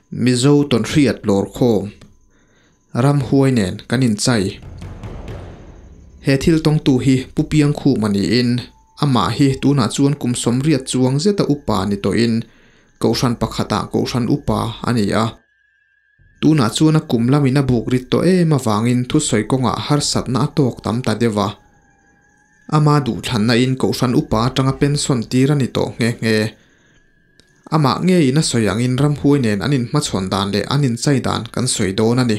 Mizo tawnhriat lawrkhawm ramhuai nen kan inchai. He thil tawngtu hi Pu Piangkhuma niin amah hi tunah chuan kum 80 chuang zeta upa ni tawhin Kohhran pakhatah Kohhran upa a ni a. Tunah chuan a kum lamin a buk rit tawh em avangin thusawi kawngah harsatna a tawk tam ta deuh a. Ama duhthlanna in Kohhran upa atanga pension tir a ni tawh nghe nghe. Amah ngeiin a sawi angin ramhuai nen an inhmachhawn dan leh an inchai dan kan sawi dawn a ni.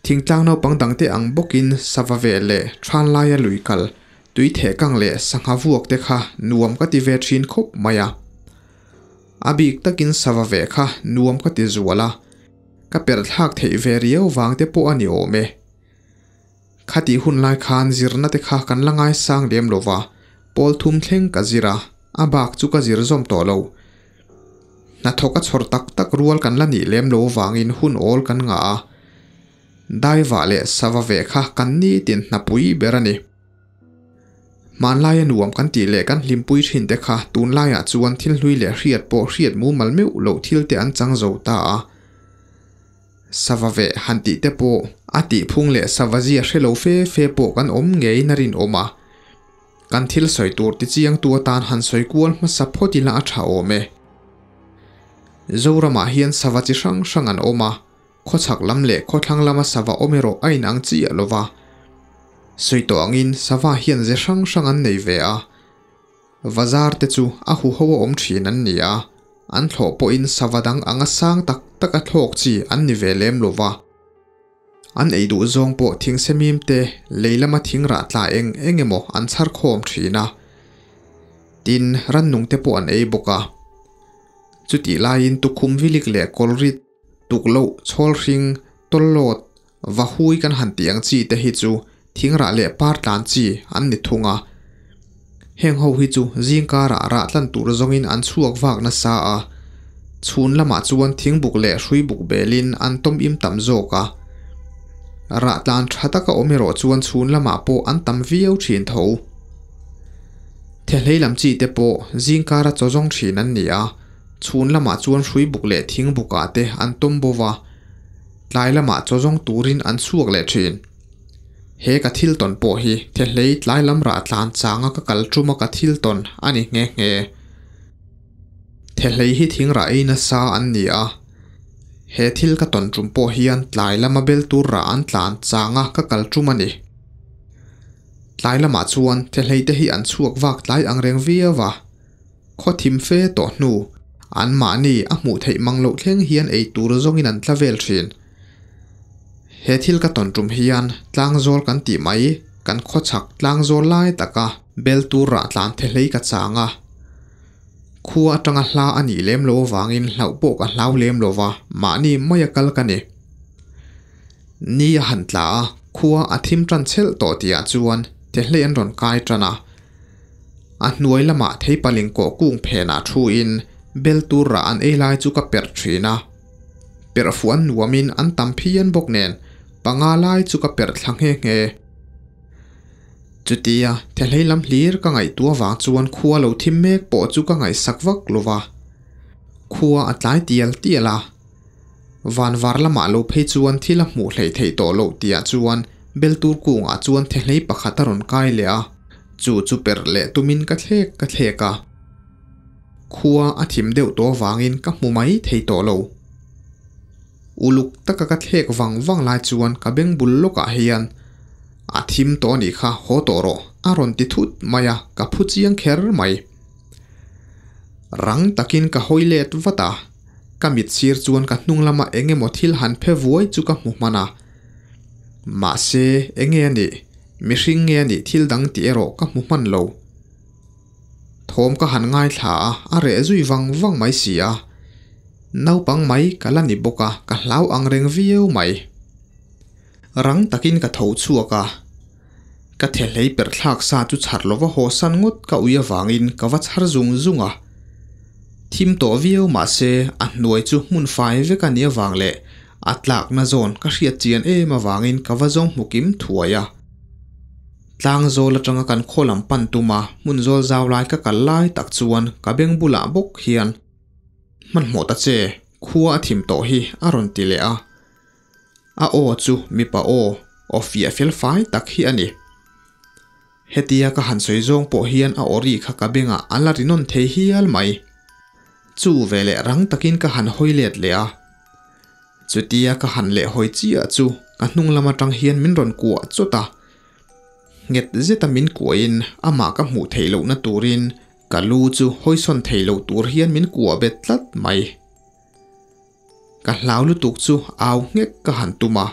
Thingtlang naupang dangte ang bawkin sava veh leh than laia lui kal, tui theh kang leh sangha vuak te kha nuam ka ti ve thin khawp mai a. A bik takin sava veh kha nuam ka ti zual a, ka perh thlak theih ve riau vang te pawh a ni awm e. Khatih hun lai khan zirna te kha kan la ngaisang lem lo va, pawl thum thleng ka zir a, a bak chu ka zir zawm tawh lo. Hnathawk a chhawr tak tak rual kan la nih lem lo vangin hun awl kan ngah a, daivah leh sava veh kha kan nitin hnapui ber a ni. Hmanlaia nuam kan tih leh kan hlimpui thin te kha tunlaiah chuan thil hlui leh hriat pawh hriat mumal meuh loh thil te an chang zo ta a. Sava veh han tih te pawh a tih phung leh sava zia hre lo fe fe pawh kan awm ngeiin a rinawm a. Kan thil sawi tur ti chiangtu atan han sawi kual hmasa phawt ila a tha awm e. Zoramah hian sava chi hrang hrang an awm a, khawchhak lam leh khawthlang lama sava awm erawh a inang chiah lo va. Sawi tawh angin sava hian ze hrang hrang an nei ve a. Vazar te chu a huho a awm thin an ni a, an thlawh pawhin sava dang anga sang tak taka thlawk chi an ni ve lem lo va. An ei duh zawng pawh thingsemim te, lei lama thing rah tla eng eng emaw an chhar khawm thin a. Tin, rannung te pawh an ei bawk a. Chutih laiin tukhum vilik leh kawlrit, tukloh, chhawlhring, tawllawt, vahui kan han tih ang chi te hi chu thing rah leh par tlan chi an ni thung a. Heng ho hi chu zing karah rah tlan tur zawngin an chhuak vak nasa a, chhun lamah chuan thingbuk leh hruibuk belin an tawm im tam zawk a. Rah tlan tha taka awm erawh chuan chhun lamah pawh an tam viau thin tho. Thehlei lam chi te pawh zing kara chaw zawng thin an ni a, chhun lamah chuan hruibuk leh thingbukah te an tawm bo va, tlai lamah chaw zawng turin an chhuak leh thin. He ka thil tawn pawh hi thehlei tlai lam rah tlan changa ka kal tuma ka thil tawn a ni nghe nghe. Thehlei hi thing rah ei nasa an ni a, he thil ka tawn tum pawh hian tlai lama bel tur rah an tlan changa ka kal tum a ni. Tlai lamah chuan thehlei te hi an chhuak vak tlai ang reng viau a, khaw thim fe tawh hnu anmahni a hmuh theih mang loh thleng hian ei tur zawngin an tla vel thin. He thil ka tawn tum hian tlangzawl kan tih mai, kan khawchhak tlangzawl lai taka bel tur rah tlan the hlei ka chang a. Khua atanga hla a nih lem lo avangin hlauh pawh ka hlau lem lo va, mahni maia kal ka ni. Ni a han tla a, khua a thim tan chhelh tawh tihah chuan the hlei an rawn kai tan a. A hnuai lamah theipaling kawh kung phenah thuin bel tur rah an ei lai chu ka perh thin a. Perh fuh an nuamin an tam phian bawk nen panga lai chu ka perh thla nghe nghe. Chutia thehlei lam hlir ka ngaihtuah vang chuan khua lo thim mek pawh chu ka ngaihsak vak lo va. Khua a tlai tial tial a. Van var lamah lo phei chuan thil a hmuh hleih theih tawh loh tihah chuan bel tur kungah chuan thehlei pakhat a rawn kai leh a, chu chu perh leh tumin ka thlek ka thlek a. Khua a thim deuh tawh avangin ka hmu mai thei tawh lo. Uluk taka ka thlek vang vang lai chuan ka beng bul lawkah hian a thim tawh anih kha haw tawh rawh a rawn ti thut mai a, ka phu chiang kher mai. Rang takin ka hawi let vat a, ka mit sir chuan ka hnung lama eng emaw thil han phe vuai chu ka hmu hman a. Mahse, enge a nih? Mihring nge a nih thil dang tih erawh ka hmu hman lo. Thawm ka han ngaithla a, a reh zui vang vang mai si a. Naupang mai ka la ni bawk a, ka hlau ang reng viau mai. Rang takin ka tho chhuak a, ka thehlei perh thlak sa chu chhar lova haw san ngawt ka ui avangin ka va chhar zung zung a. Thim tawh viau mah se a hnuai chu hmun fai vek a nih avang leh a tlakna zawn ka hriat chian em avangin ka va zawng hmu kim thuai a. Tlang zawl atanga kan khaw lam pan tuma hmun zawl zau lai ka kal lai tak chuan ka beng bulah bawk hian, Hmanhmawh ta che, Khua a thim tawh hi a rawn ti leh a. A aw chu mipa aw, aw fiah fel fai tak hi a ni. Hetia ka han sawi zawng pawh hian a aw ri kha ka bengah a la ri nawn thei hial mai. Chu veleh rang takin ka han hawi let leh a. Chutia ka han leh hawi chiah chu ka hnung lam atang hian min rawn kuah chawt a. Nghet zeta min kuahin amah ka hmuh theih lohna turin ka lu chu hawisawn thei lo tur hian min kuah bet tlat mai. Ka hlau lutuk chu au nghek ka han tum a,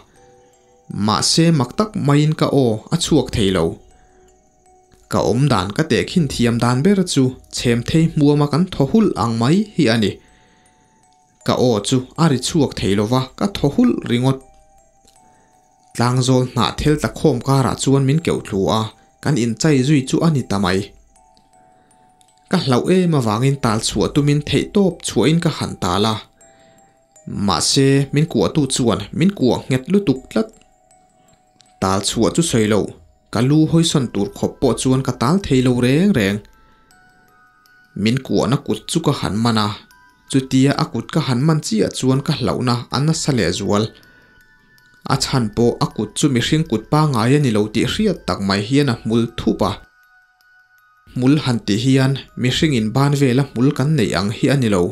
mahse mak tak maiin ka aw a chhuak thei lo. Ka awm dan ka tehkhin thiam dan ber chu chhem thei hmuama kan thaw hulh ang mai hi a ni. Ka aw chu a ri chhuak thei lova ka thaw hulh ringawt. Tlangzawl hnah thel ta khawm karah chuan min keuh thlu a, kan inchai zui chu a ni ta mai. Ka hlauh em avangin tal chhuah tumin theihtawp chhuahin ka han tal a. Mahse, min kuahtu chuan min kuah nghet lutuk tlat. Tal chhuah chu sawi lo, ka lu hawisawn tur khawp pawh chuan ka tal thei lo reng reng. Min kuahna kut chu ka han man a, chutia a kut ka han man chiah chuan ka hlauhna a nasa lehzual. A chhan pawh a kut chu mihring kut pangngai a ni lo tih hriat tak mai hian a hmul thup a. Hmul han tih hian mihring in ban vela hmul kan neih ang hi a ni lo.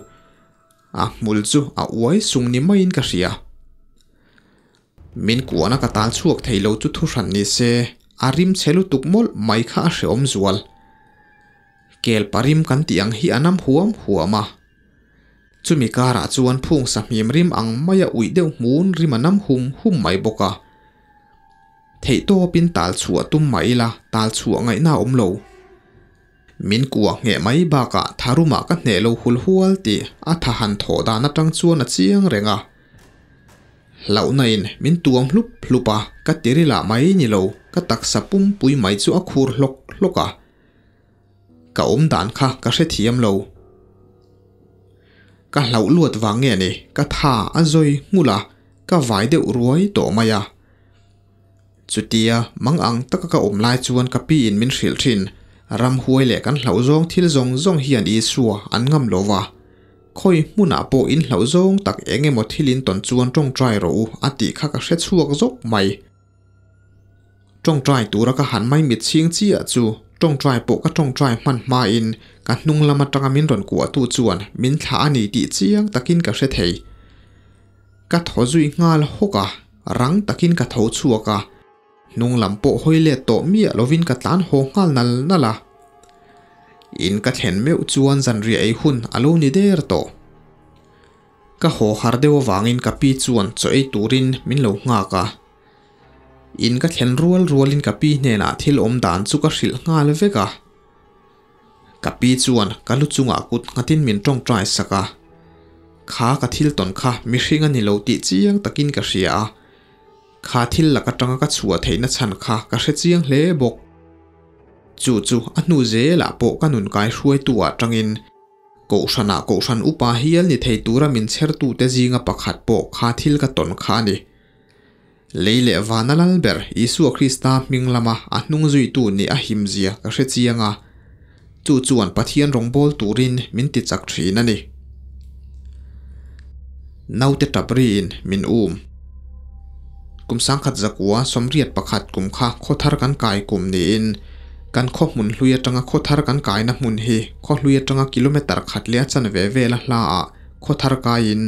A hmul chu a uai sung ni maiin ka hria. Min kuahna ka tal chhuak thei lo chu thu hran ni se, a rim chhe lutuk mawlh mai kha a hreawm zual. Kel parim kan tih ang hi a nam huam huam a. Chumi karah chuan phung sahmim rim ang maia uih deuh hmun rim a nam hum hum mai bawk a. Theihtawpin tal chhuah tum mah ila tal chhuah ngaihna a awm lo. Min kuah ngheh mai bakah tharumah ka hneh lo hul hual tih a tha han thawh dan atang chuan a chiang reng a. Hlauhna in min tuam hlup hlup a, ka tiril ah mai ni lo, ka taksa pumpui mai chu a khur hlawk hlawk a. Ka awm dan kha ka hrethiam lo. Ka hlauh luat vang nge ni, ka tha a zawi nghulh a, ka vai deuh ruai tawh mai a. Chutia mang ang taka ka awm lai chuan ka pi in min hrilh thin, ramhuai leh kan hlauh zawng thil zawng zawng hian Isua an ngam lo va. Khawi hmunah pawh in hlauh zawng tak eng emaw thil in tawn chuan tawngtai rawh u a tih kha ka hre chhuak zawk mai. Tawngtai tura ka han mai mit chhing chiah chu tawngtai pawh ka tawngtai hman hmain ka hnung lam atanga min rawn kuahtu chuan min thlah a ni tih chiang takin ka hre thei. Ka thaw zui nghal hawk a, rang takin ka tho chhuak a, hnung lam pawh hawi let tawh miah lovin ka tlan haw nghal nal nal a. In ka thlen meuh chuan zanriah ei hun a lo ni der tawh. Ka haw har deuh avangin ka pi chuan chaw ei turin min lo nghak a. In ka thlen rual rualin ka pi hnenah thil awm dan chu ka hrilh nghal vek a. Ka pi chuan ka lu chungah kut nghatin min tawngtai sak a. Kha ka thil tawn kha mihring a ni lo tih chiang takin ka hria a. Kha thil lak atanga ka chhuah theihna chhan kha ka hre chiang hle bawk. Chu chu a hnu zelah pawh ka nun kai hruaitu ah tangin Kohhranah Kohhran upa hial ni thei tura min chhertute zinga pakhat pawh kha thil ka tawn kha a ni. Lei leh vana lal ber Isua Krista hming lama a hnung zuitu nih a himzia ka hre chiang a, chu chuan Pathian rawngbâwl turin min ti chak thin a ni. Naute tap riin min um. Kum sangkhat zakua 81 kum kha khawthar kan kai kum niin kan khaw hmun hlui atanga khawthar kan kaina hmun hi khaw hlui atanga kilometre khat leh a chanve vela hlaah khawthar kaiin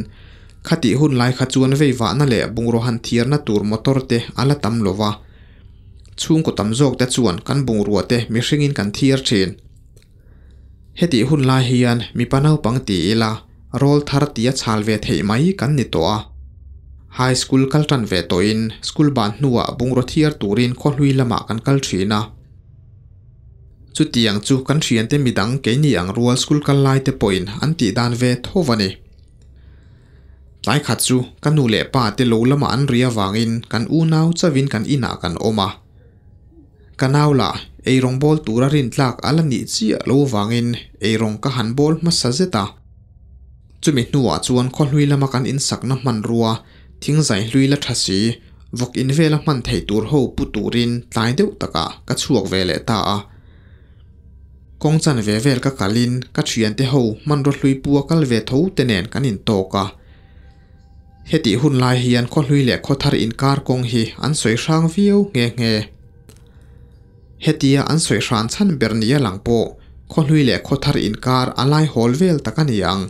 Khatih hun lai kha chuan veivahna leh bungraw han thiarna tur motor te a la tam lo va, chhungkaw tam zawk te chuan kan bungrua te mihringin kan thiar thin. Hetih hun lai hian mipa naupang ti ila rawl thar tia chhal ve theih mai kan ni tawh a. High school kal tan ve tawhin school ban hnuah bungraw thiar turin khawhlui lamah kan kal thin a. Chutiang chu kan thiante midang keini ang rual school kal lai te pawhin an tih dan ve tho a ni. Tlai khat chu ka nu leh pa te lo lamah an ri avangin kan unau chauhin kan inah kan awm a. Ka nau lah eirawng bawl tura rintlak a la nih chiah lo avangin eirawng ka han bawl hmasa zet a. Chumi hnuah chuan khawhlui lama kan insakna hmanrua thingzai hlui la tha si, vawk in vela hman theih tur ho pu turin tlai deuh takah ka chhuak ve leh ta a. Kawng chan ve vel ka kalin ka thiante ho hmanraw hlui pua kal ve tho te nen kan intawk a. Hetih hun lai hian khawhlui leh khawthar inkar kawng hi an sawi hrang viau nghe nghe. Hetia an sawi hran chhan ber nia lang pawh khawhlui leh khawthar inkar a lai hawl vel tak a ni ang.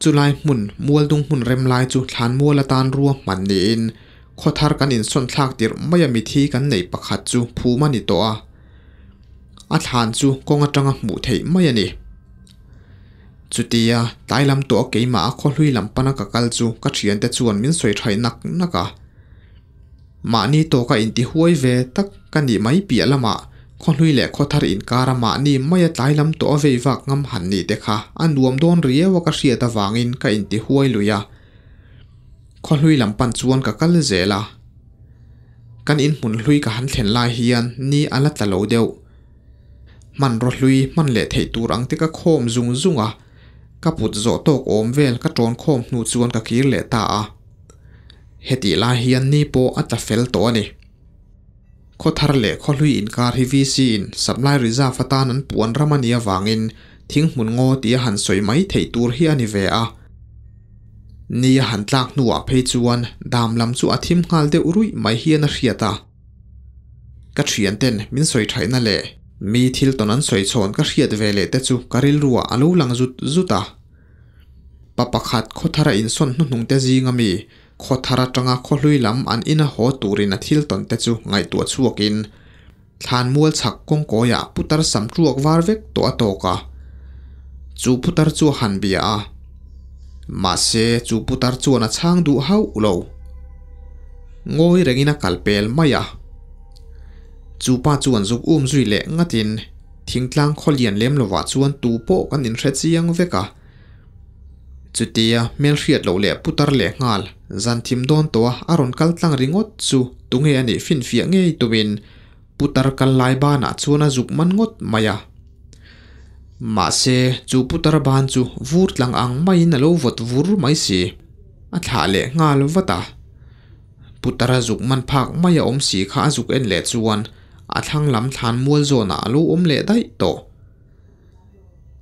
Chulai hmun mualdung hmun rem lai chu thlanmual atan rua hman niin khawthar kan insawn thlak tirh maia mithi kan neih pakhat chu phum a ni tawh a. A thlan chu kawng atanga hmuh theih mai a ni. Chutia tlai lam tawh a keimah a khawhlui lam pana ka kal chu ka thiante chuan min sawi thaih nak nak a. Mahni tawka intihuai ve tak ka nih mai piah lamah khawhlui leh khawthar inkara mahni maia tlai lam tawh a vei vak ngam han nih te kha a nuam dawn riau a ka hriat avangin ka intihuai lui a. Khawhlui lam pan chuan ka kal zel a. Kan inhmun hlui ka han thlen lai hian ni a la tla lo deuh. Hmanraw hlui hman leh theih tur ang te ka khawm zung zung a, ka put zawh tawk awm vel ka tawn khawm hnu chuan ka kir leh ta a. Hetih lai hian ni pawh a tla fel tawh a ni. Khawthar leh khawhlui inkar hi VC in Supply Reserve atan an puan ram a nih avangin thinghmun ngaw tia han sawi mai theih tur hi a ni ve a. Ni a han tlak hnuah phei chuan dam lam chu a thim nghal deuh ruih mai hian a hriat a. Ka thianten min sawi thaihna leh mi thil tawn an sawi chhawn ka hriat ve leh te chu ka rilruah a lo lang zut zut a. Pa pakhat khawthara insawn hnuhnung te zinga mi khawthar atanga khawhlui lam an ina haw turin a thil tawn te chu ngaihtuah chhuakin thlanmual chhak kawngkawiah putar sam tuak var vek tawh a tawk a. Chu putar chu a han bia a. Mahse chu putar chuan a chhang duh hauh lo. Ngawi rengin a kal pel mai a. Chu pa chuan zuk um zui leh ngatin thingtlang khawlian lem lovah chuan tu pawh kan inhre chiang vek a. Chutia hmelhriat loh leh putar leh nghal zan thim dawn tawh a a rawn kal tlang ringawt chu tunge a nih finfiah ngei tumin putar kal lai banah chuan a zuk man ngawt mai a. Mahse chu putar ban chu vur tlang ang maiin a lo vawt vur mai si. A thlah leh nghal vat a. Putar a zuk man phak mai a awm si kha a zuk en leh chuan a thlang lam thlan mual zawnah a lo awm leh daih tawh.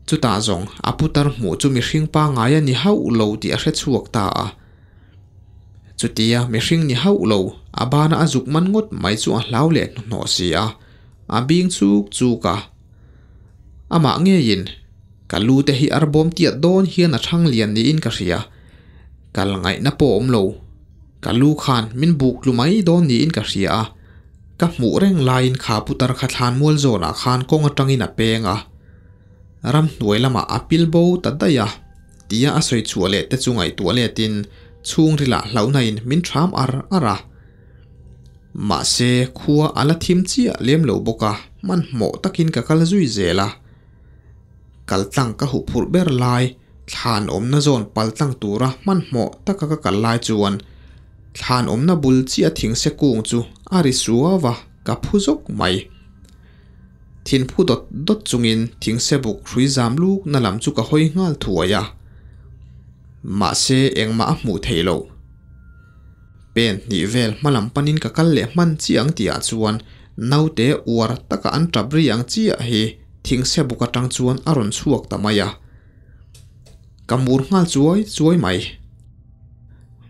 Chutah zawng a putar hmuh chu mihring pangngai a ni hauh lo tih a hre chhuak ta a. Chutia mihring ni hauh lo, a bana a zuk man ngawt mai chu a hlau leh hnuhnawh si a, a bing chuk chuk a. Amah ngeiin, Ka lu te hi arbawm tiat dawn hian a thang lian niin ka hria. Kal ngaihna pawh awm lo. Ka lu khan min buk tlu mai dawn niin ka hria a. Ka hmuh reng laiin kha putar kha thlanmual zawnah khan kawng atangin a peng a. Ramhnuai lamah a pil bo ta daih a, tia a sawi chhuah leh te chu ngaihtuah letin chhungrilah hlauhnain min ṭham ar ar a. Mahse, khua a la thim chiah lem lo bawk a, hmanhmawh takin ka kal zui zel a. Kal tlang ka huh phurh ber lai, thlan awmna zawn pal tlang tura hmanhmawh taka ka kal lai chuan thlan awmna bul chiah thingse kung chu a ri suau a, ka phu zawk mai. Thinphu dawt dawt chungin thingse buk hrui zam luk na lam chu ka hawi nghal thuai a. Mahse engmah a hmuh theih loh. Pen hnih vel hma lam panin ka kal leh hman chiah ang tihah chuan naute uar taka an tap ri ang chiah hi thingse buk atang chuan a rawn chhuak ta mai a. Ka mur nghal chuai chuai mai.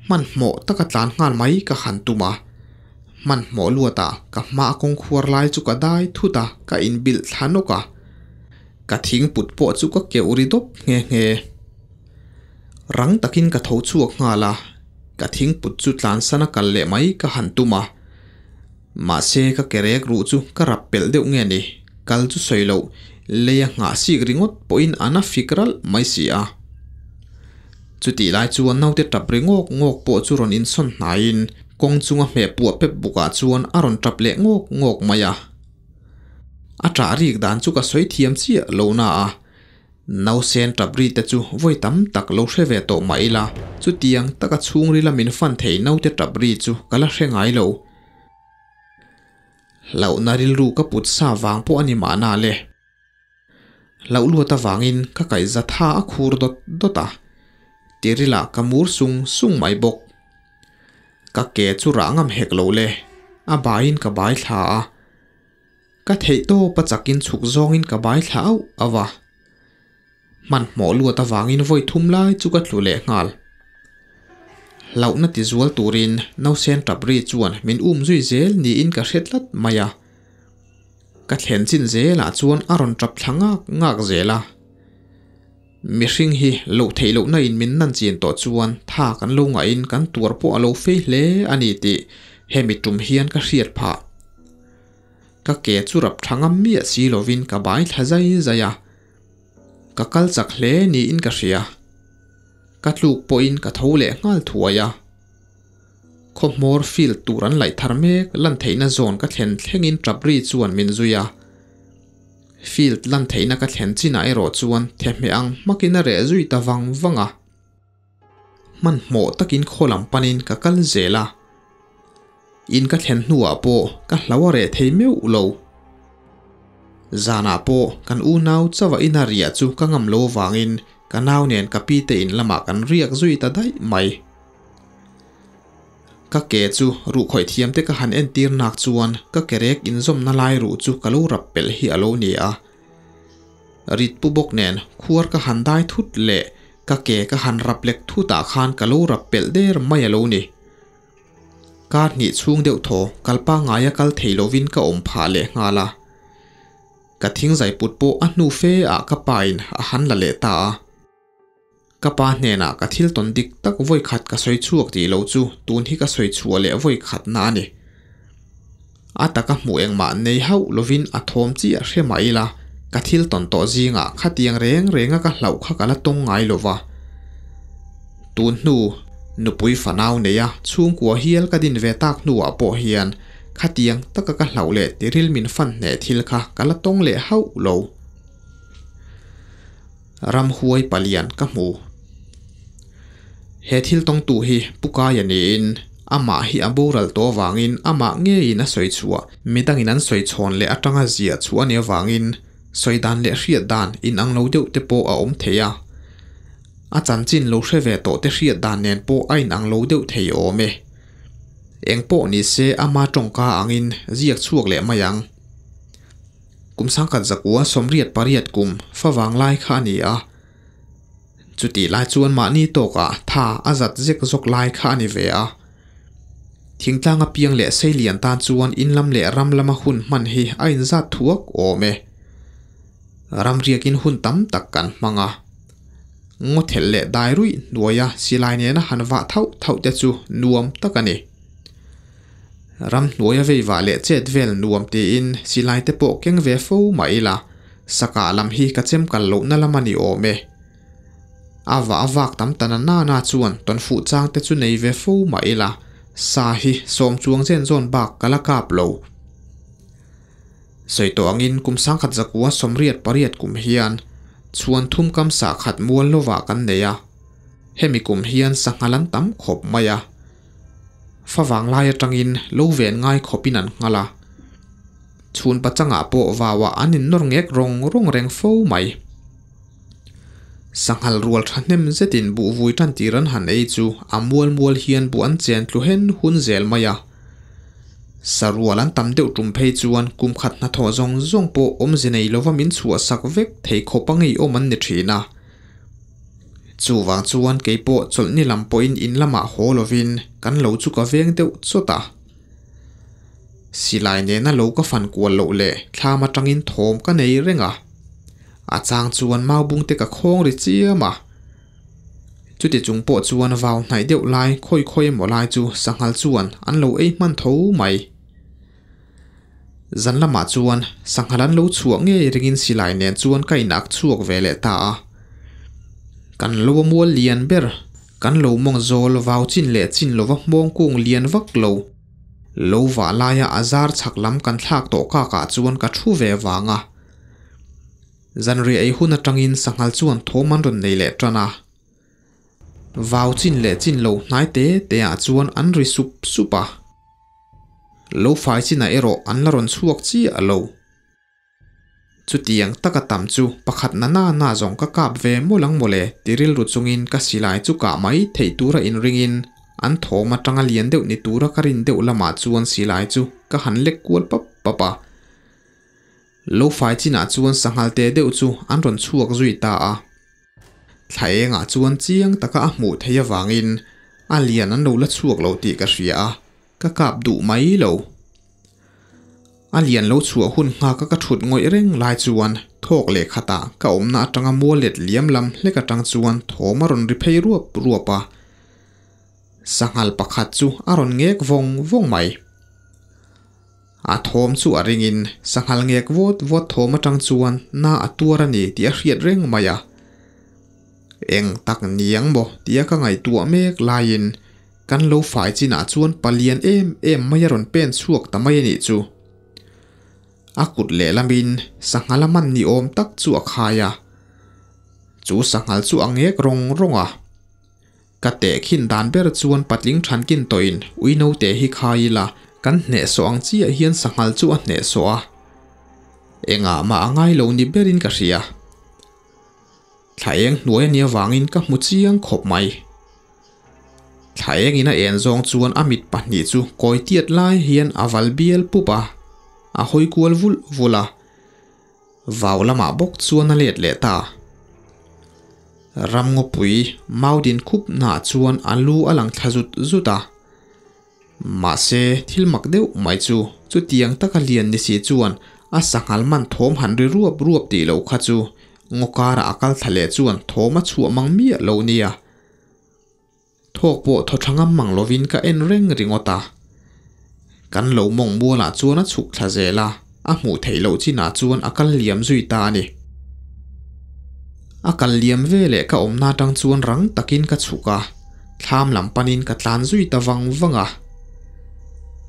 Hmanhmawh taka tlan nghal mai ka han tum a. Hmanhmawh luatah ka hma a kawngkhuar lai chu ka dai thut a, ka inbilh thla nawk a. Ka thing put pawh chu ka keuh ri dawp nghe nghe. Rang takin ka tho chhuak nghal a, ka thing put chu tlansan a kal leh mai ka han tum a. Mahse ka ke rek ruh chu ka rap pelh deuh nge ni, kal chu sawi loh, lei a nghah sik ringawt pawhin an a fik ralh mai si a. Chutih lai chuan naute tap ri ngawk ngawk pawh chu rawn insawn hnaiin kawng chunga hmeh puah pep bukah chuan a rawn tap leh ngawk ngawk mai a. A ṭah rik dan chu ka sawi thiam chiah lo na a, Nausen tap ri te chu vawi tam tak lo hre ve tawh mah ila, chutiang taka chhungrila min fan thei naute tap ri chu ka la hre ngai lo. Hlauhna rilru ka put sa vang pawh a ni mahna le. Hlauh luat avangin ka kaihza tha a khur dawt dawt a, tirila ka mur sung sung mai bawk. Ka ke chu rah ngam hek lo le, a baiin ka bai thla a. Ka theih tawp a chakin chhuk zawngin ka bai thla auh auh a. Hmanhmawh luat avangin vawi thum lai chu ka tlu leh nghal. Hlauhna ti zual turin nausen tap ri chuan min um zui zel niin ka hre tlat mai a. Ka thlen chin zelah chuan a rawn tap thla ngak ngak zel a. Mihring hi loh theih lohna in min nan chin tawh chuan tha kan lo ngahin kan tuar pawh a lo fei hle a ni tih hemi tum hian ka hriat phah. Ka ke chu rap tha ngam miah si lovin ka bai thla zai zai a. Ka kal chak hle niin ka hria. Ka tluk pawhin ka tho leh nghal thuai a. Khawhmawr field tur an laih thar mek lan theihna zawn ka thlen thlengin tap ri chuan min zui a. Field lan theihna ka thlen chinah erawh chuan thehmeh ang hmakin a reh zui ta vang vang a. Hmanhmawh takin khaw lam panin ka kal zel a. In ka thlen hnuah pawh ka hlau a reh thei meuh lo. Zanah pawh kan unau chauha ina riah chu ka ngam lo vangin ka nau nen ka pi te in lamah kan riak zui ta daih mai. Ka ke chu ruhkhawih thiam te ka han entir nak chuan ka kerek inzawmna lai ruh chu ka lo rap pelh hi a lo ni a. Rit pu bawk nen khuar ka han dai thut leh ka ke ka han rap lek thutah khan ka lo rap pelh der mai a lo ni. Kar hnih chhung deuh thaw kal pangngaia kal thei lovin ka awm phah leh nghal a. Ka thing zai put pawh a hnu fe ah ka pa in a han la leh ta a. Ka pa hnenah ka thil tawn dik tak vawi khat ka sawi chhuak tih lo chu tun hi ka sawi chhuah leh vawi khat na a ni. A taka hmuh engmah nei hauh lovin a thawm chiah hre mah ila ka thil tawn tawh zingah khatiang reng renga ka hlauh kha ka la tawng ngai lova. Tun hnu nupui fanau neia chhungkua hial ka din ve tak hnuah pawh hian khatiang taka ka hlauh leh tiril min fan hneh thil kha ka la tawng leh hauh lo. Ramhuai palian ka hmu. He thil tawngtu hi Pu Kaia niin amah hi a boral tawh avangin amah ngeiin a sawi chhuah midangin an sawi chhawn leh atanga ziah chhuah a nih avangin sawi dan leh hriat dan inang lo deuh te pawh a awm thei a. A chanchin lo hre ve tawh te hriat dan nen pawh a inang lo deuh thei awm e. Eng pawh ni se ama tawngka angin ziak chhuak leh mai ang. Kum sangkhat zakua 88 kum favang lai kha a ni a. Chutih lai chuan mahni tawkah tha a zat zek zawk lai kha a ni ve a. Thingtlang apiang leh seilian tan chuan in lam leh ram lama hun hman hi a inzat thuak awm e. Ram riakin hun tam tak kan hmang a. Ngaw thelh leh dai ruih hnuaia silai nena han vah thauh thauh te chu nuam tak a ni. Ram hnuaia vei vah leh chet vel nuam tiin silai te pawh keng ve fo mah ila, sakah lam hi ka chem kal lohna lam a ni awm e. A vah a vak tam ta na nana chuan tawnfuh chang te chu nei ve fo mah ila, sa hi sawm chuang zen zawn bak ka la kap lo. Sawi tawh angin kum 1988 kum hian chhuan thum kam sa khat mual lovah kan nei a, hemi kum hian sanghal an tam khawp mai a. Favang lai atangin lo ven ngai khawpin an nghal a. Chhun pachangah pawh vauah an innawr ngek rawng rawng reng fo mai. Sanghal rual thahnem zetin buh vui tan tir an han ei chu a mual mual hian buh an chen tlu hen hun zel mai a. Sarual an tam deuh tum phei chuan kum khat hnathawh zawng zawng pawh awmze nei lova min chhuahsak vek thei khawp a ngeiawm an ni thin a. Chuvang chuan kei pawh chawlhni lam pawhin in lamah haw lovin kan lo chu ka veng deuh chawt a. Silai nena lo ka fan kual loh leh thlam atangin thawm ka nei reng a. A chang chuan maubung te ka khawng ri chiam a. Chuti chung pawh chuan vau hnaih deuh lai khawi khawi emaw lai chu sanghal chuan an lo ei hman tho mai. Zan lamah chuan sanghal an lo chhuah ngei ringin silai nen chuan ka inak chhuak ve leh ta a. Kan lo a mual lian ber, kan lo mawng zawl vau chin leh chin lova hmawng kung lian vak lo. Lo vah laia a zar chhak lam kan thlak tawh kakah chuan ka thu ve vang a. Zanriah ei hun atangin sanghal chuan thawm an rawn nei leh tan a. Vau chin leh chin lo hnai te te ah chuan an ri sup sup a. Lo fai chinah erawh an la rawn chhuak chiah lo. Chutiang taka tam chu pakhat na na na zawng ka kap ve mawlh ang mawle ti rilru chungin ka silai chu kah mai theih tura inringin an thawm atanga lian deuh ni tura ka rin deuh lamah chuan silai chu ka han lek kual pap pap a. Lo fai chinah chuan sanghal te deuh chu an rawn chhuak zui ta a. Thla engah chuan chiang taka a hmuh theih avangin A lian an lo la chhuak lo tih ka hria a, ka kap duh mai lo. A lian lo chhuah hun nghaka ka thut ngawih reng lai chuan thawk leh khatah ka awmna atanga mual let liam lam hlek atang chuan thawm a rawn ri phei ruap ruap a. Sanghal pakhat chu a rawn ngek vawng vawng mai. A thawm chu a ringin sanghal ngek vawt vawt thawm atang chuan na a tuar a ni tih a hriat reng mai a. Eng tak niang maw tia ka ngaihtuah mek laiin kan lo fai chinah chuan palian em em mai a rawn pen chhuak ta mai a nih chu. A kut lehlamin sanghal a man ni awm tak chu a khai a. Chu sanghal chu a ngek rawng rawng a. Ka tehkhin dan ber chuan patling thankin tawhin ui naute hi khai ila kan hnehsawh ang chiah hian sanghal chu a hnehsawh a. Engah mah a ngai lo ni berin ka hria. Thla eng hnuai a nih avangin ka hmu chiang khawp mai. Thla engin a en zawng chuan a mit pahnih chu kawi tiat lai hian a val bial pup a, a hawi kual vulh vulh a. Vau lamah bawk chuan a let leh ta. Ramngawpui Maudin khup hnaah chuan a lu a lang thla zut zut a. Mahse, thil mak deuh mai chu chutiang taka lian ni si chuan a sanghal man thawm han ri ruap ruap tih loh kha chu ngaw karah a kal thla leh chuan thawm a chhuah mang miah lo nia. Thawk pawh thaw tha ngam mang lovin ka en reng ringawt a. Kan lo mawng mualah chuan a chhuk thla zel a, a hmuh theih loh chinah chuan a kal liam zui ta a ni. A kal liam ve leh ka awmna atang chuan rang takin ka chhuk a, thlam lam panin ka tlan zui ta vang vang a.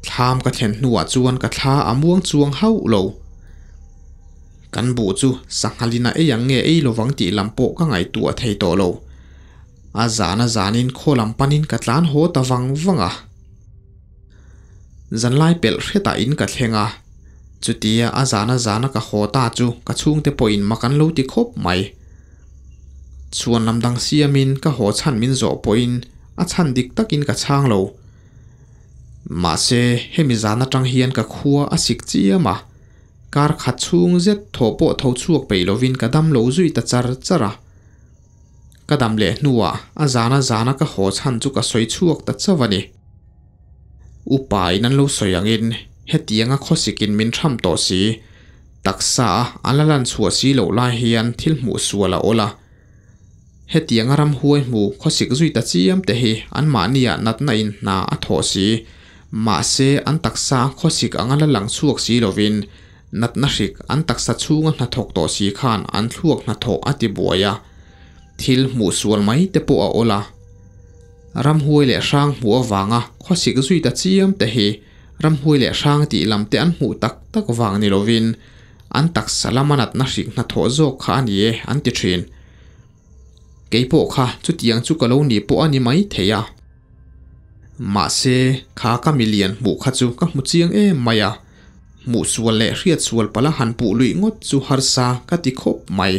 Thlam ka thlen hnuah chuan ka thla a muang chuang hauh lo. Kan buh chu sanghalin a ei ang nge ei lovang tih lam pawh ka ngaihtuah thei tawh lo. A zan a zanin khaw lam panin ka tlan haw ta vang vang a. Zanlai pelh hretah in ka thleng a, chutia a zana zana ka haw ta chu ka chhungte pawhin mak an lo ti khawp mai. Chhuan lam dang siamin ka haw chhan min zawh pawhin a chhan dik takin ka chhang lo. Mahse, hemi zan atang hian ka khua a sik chiam a, kar khat chhung zet thaw pawh tho chhuak peih lovin ka dam lo zui ta char char a. Ka dam leh hnuah a zana zana ka haw chhan chu ka sawi chhuak ta chauh a ni. Upa in an lo sawi angin hetianga khawsikin min tham tawh si, taksa a a la lan chhuah si loh lai hian thil hmuh sual a awl a. Hetianga ramhuai hmu khawsik zui ta chiam te hi anmahniah natna in hna a thawh si, mahse an taksa a khawsik anga la lang chhuak si lovin natna hrik an taksa chhunga hnathawk tawh si khan an thluak hnathawh a ti buai a, thil hmuh sual mai te pawh a awl a. Ramhuai leh hrang hmuh avanga khawsik zui ta chiam te hi ramhuai leh hrang tih lam te an hmuh tak tak vang ni lovin an taksa lama natna hrik hnathawh zawk kha a ni e an ti thin. Kei pawh kha chutiang chu ka lo ni pawh a ni mai thei a. Mahse, kha ka milian hmuh kha chu ka hmu chiang em mai a, hmuh sual leh hriat sual pala han puh luih ngawt chu harsa ka ti khawp mai.